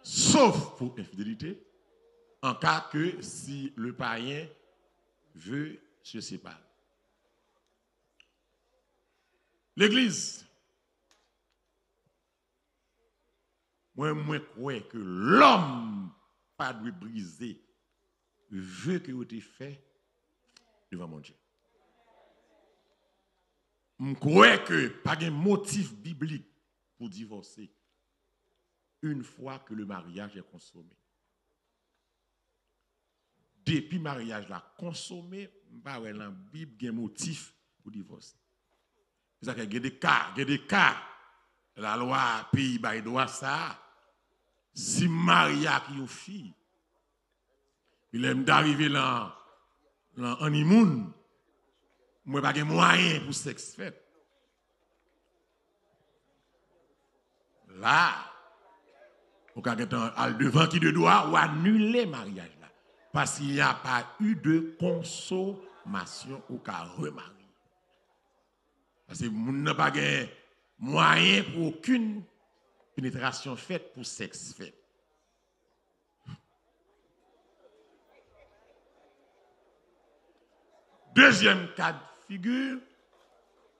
Sauf pour infidélité, en cas que si le païen veut se séparer. Legliz, mwen, mwen kwè ke lòm pa dwe brize ve ke yo te fè devan Bondye. M kwè ke pa gen motif biblik pou divòse une fois que le mariage est consommé. Depi maryaj la konsome, m pa wè nan Bib gen motif pou divòse. Se sa k fè gen de ka, gen de ka, lalwa peyi bay dwa sa a. Si m marye ak yon fi, pi lè m ta rive nan, nan honeymoon, m wè pa gen mwayen pou sèks fèt. La, ou ka gentan al devan ki de dwa, ou anile maryaj la. Paske y a pa u de konsomasyon, ou ka remarye. Paske moun nan pa gen mwayen pou okenn penetrasyon fèt, pou sèks fèt. Dezyèm ka d figi,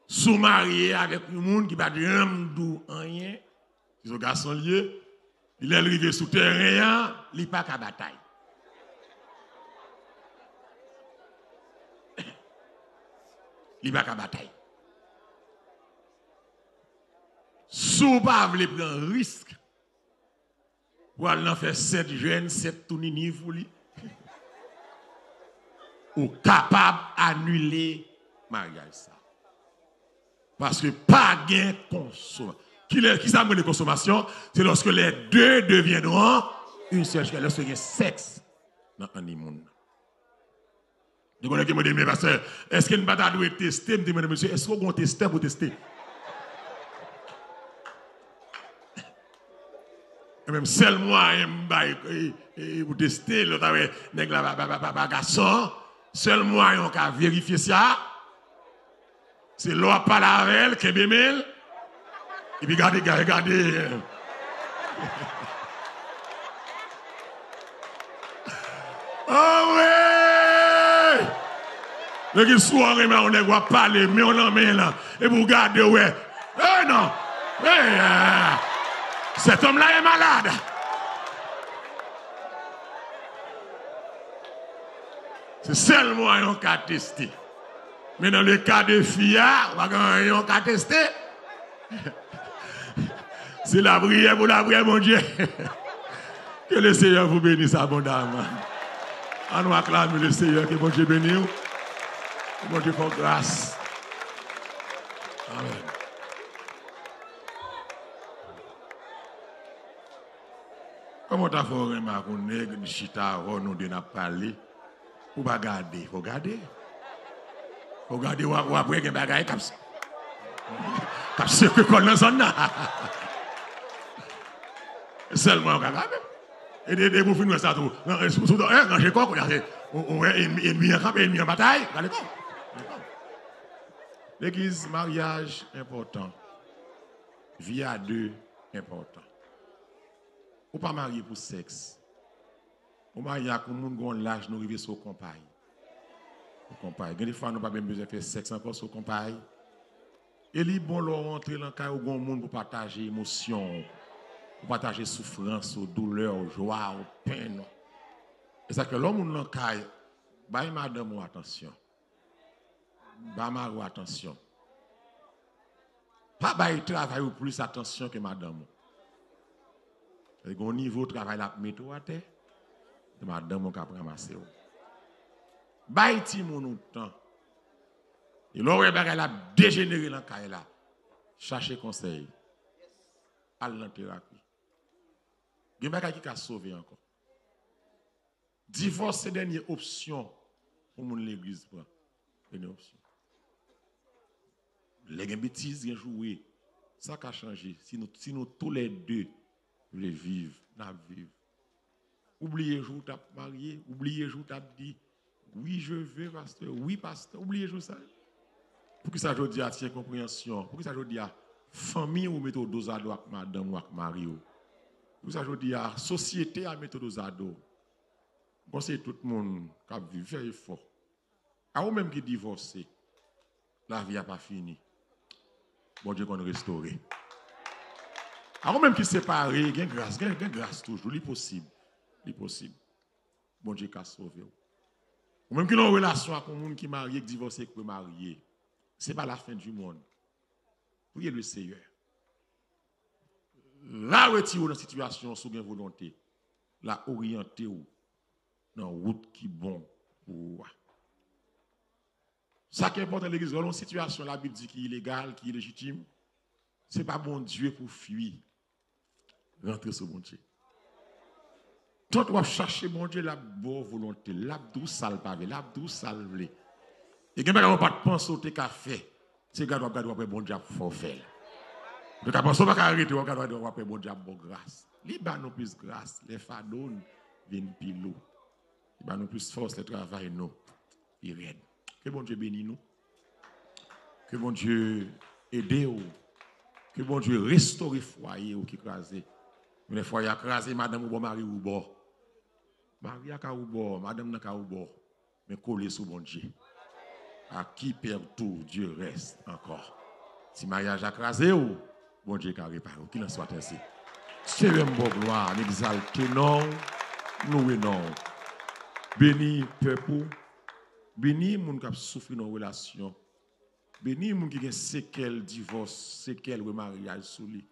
si w marye avèk yon moun ki pa t janm di w anyen, si se yon gason l ye, lè l rive sou tèren an, li pa ka batay. Li pa ka batay. Si w pa vle pran risk, pou al nan fè sèt jèn, sèt tounini pou li, ou kapab anile maryaj sa. Paske pa gen konsoma-, kilè, kisa m rele konsomasyon? C'est lorsque les deux deviendront une seule chair, lòske gen sèks nan honeymoon nan. Gen moun ki mande, "Men pastè, èske n pa ta dwe teste?" M te mande, "Mesye, èske w gen yon testè pou teste?" E menm sèl mwayen m bay, e, e, pou teste, lè w ta wè nèg la pa, pa, pa, pa, pa gason, sèl mwayen w ka verifye sa, se lè w ap pale avè l, kenbe men l, epi gade, gade, gade. Oh wi! Legliz, si w renmen yon nèg, w ap pale, men w nan men l, epi w gade, w wè. Eh non! Eh, ah. Cet homme-là est malade! Se sèl mwayen w ka teste. Men dans le cas de fi a, w pa gen anyen w ka teste. Se lapriyè pou lapriyè, Bondye. Que le Seigneur vous bénisse abondamment. An nou aklame le Seigneur, ke Bondye beni w. Ke Bondye fè w gras. Amèn. Kòman w ta fè w renmen ak yon nèg, li chita avè w, nou de n ap pale, ou pa gade, fò w gade. Fò w gade, w ap, w ap wè gen bagay k ap, k ap sekwe kò l nan zòn nan. Sèlman w ka gade. E de, de pou fin wè sa tou. Nan, sou, sou, eh, ranje kò, kounye a se, ou, ou wè, ènmi, ènmi an kanpe, ènmi an batay, gade kò. Legliz, maryaj enpòtan. Vi a de enpòtan. Ou pa marye pou sèks. Ou marye ak yon moun, gen yon laj, nou rive sou konpay. Ou konpay. Gen de fwa nou pa menm bezwen fè sèks ankò, sou konpay. E li bon lè w rantre nan kay ou, gen yon moun pou pataje emosyon w, pou pataje soufrans ou, doulè w, jwa w, penn ou. E sa ke lè yon moun nan kay, bay madanm ou atansyon. Ba mari w atansyon. Pa bay travay ou plis atansyon ke madanm ou. Gen yon nivo travay la ap mete w atè, se madanm ou k ap ranmase w. Bay timoun ou tan. E lè w wè bagay la ap dejenere nan kay la, chache konsèy. Al nan terapi. Gen bagay ki ka sove ankò. Divòs se dènye opsyon pou moun legliz pran. Dènye opsyon. Lè gen betiz, gen joure. Sa ka chanje si nou, si nou toulède vle viv, n ap viv. Ou bliye jou w t ap marye, ou bliye jou w t ap di, "Oui, je veux, pastè, oui, pastè." Ou bliye jou sa. Poukisa jodi a ti enkonpreyansyon? Poukisa jodi a fanmi ou mete w dozado ak madanm ou, ak mari w? Poukisa jodi a sosyete a mete w dozado? Konseye tout moun k ap viv, fè efò. A ou menm ki divòse, lavi a pa fini. Bondye konn restore. A ou menm ki separe, gen gras, gen, gen gras toujou, li posib. Li posib. Bondye ka sove w. Ou menm ki nan yon relasyon ak yon moun ki marye, ki divòse, ki remarye, se pa la fin du monde. Priye le Seyè. L a retire w nan sitiyasyon an si w gen volonte. L a oryante w nan wout ki bon pou ou a. Sa ki enpòtan legliz, lè w nan yon sitiyasyon Labib di ki ilegal, ki ilejitim, se pa Bondye pou w fui. Rantre sou Bondye. Tant w ap chache Bondye, l ap ba w volonte l, l ap di w sa l pa vle, l ap di w sa l vle. E gen bagay ou pa t panse w te ka fè. Se gade w ap gade, w ap wè Bondye ap fè w fè l. Ou te ka panse w pa ka rete, w ap gade, w ap wè Bondye ap ba w gras. Li ba nou plis gras, lè fado n vin pi lou. Li ba nou plis fòs, lè travay nou pi rèd. Ke Bondye beni nou. Ke Bondye ede w. Ke Bondye restore fwaye w ki kraze. Men lè fwaye a kraze, madanm ou bò, mari ou bò. Mari a ka ou bò, madanm nan ka ou bò. Men kole sou Bondye. À qui perd tout, Dieu reste encore. Si maryaj la kraze w, Bondye ka repare w. Qu'il en soit ainsi. Seyè, m ba w glwa, m egzalte non w, m louwe non w. Beni pèp ou. Beni moun k ap soufri nan relasyon. Beni moun ki gen sekèl divòs, sekèl remaryaj sou li.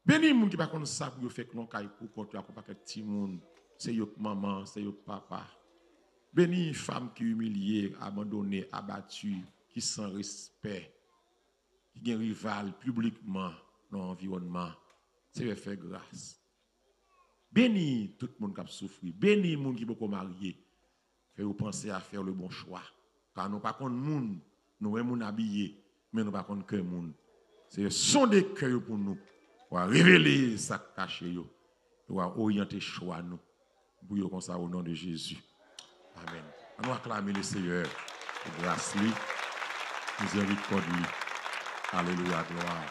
Beni moun ki pa konn sa pou yo fè k nan kay pou kont yo ak yon pakèt timoun. Se yo k manman, se yo k papa. Beni fanm ki imilye, abandone, abati, ki san respè, ki gen rival piblikman nan anviwònman. Seyè, fè gras. Beni tout moun k ap soufri. Beni moun ki poko marye. Fè yo panse à faire le bon choix. Ka nou pa konn moun, nou wè moun abiye, men nou pa konn kè moun. Seyè, sonde kè yo pou nou. W a revele sa k kache yo. W a oryante chwa nou pou yo konsa, au nom de Jésus. Amèn. An nou aklame le Seyè pou gras li, mizèrikòd li. Alelouya, glwa.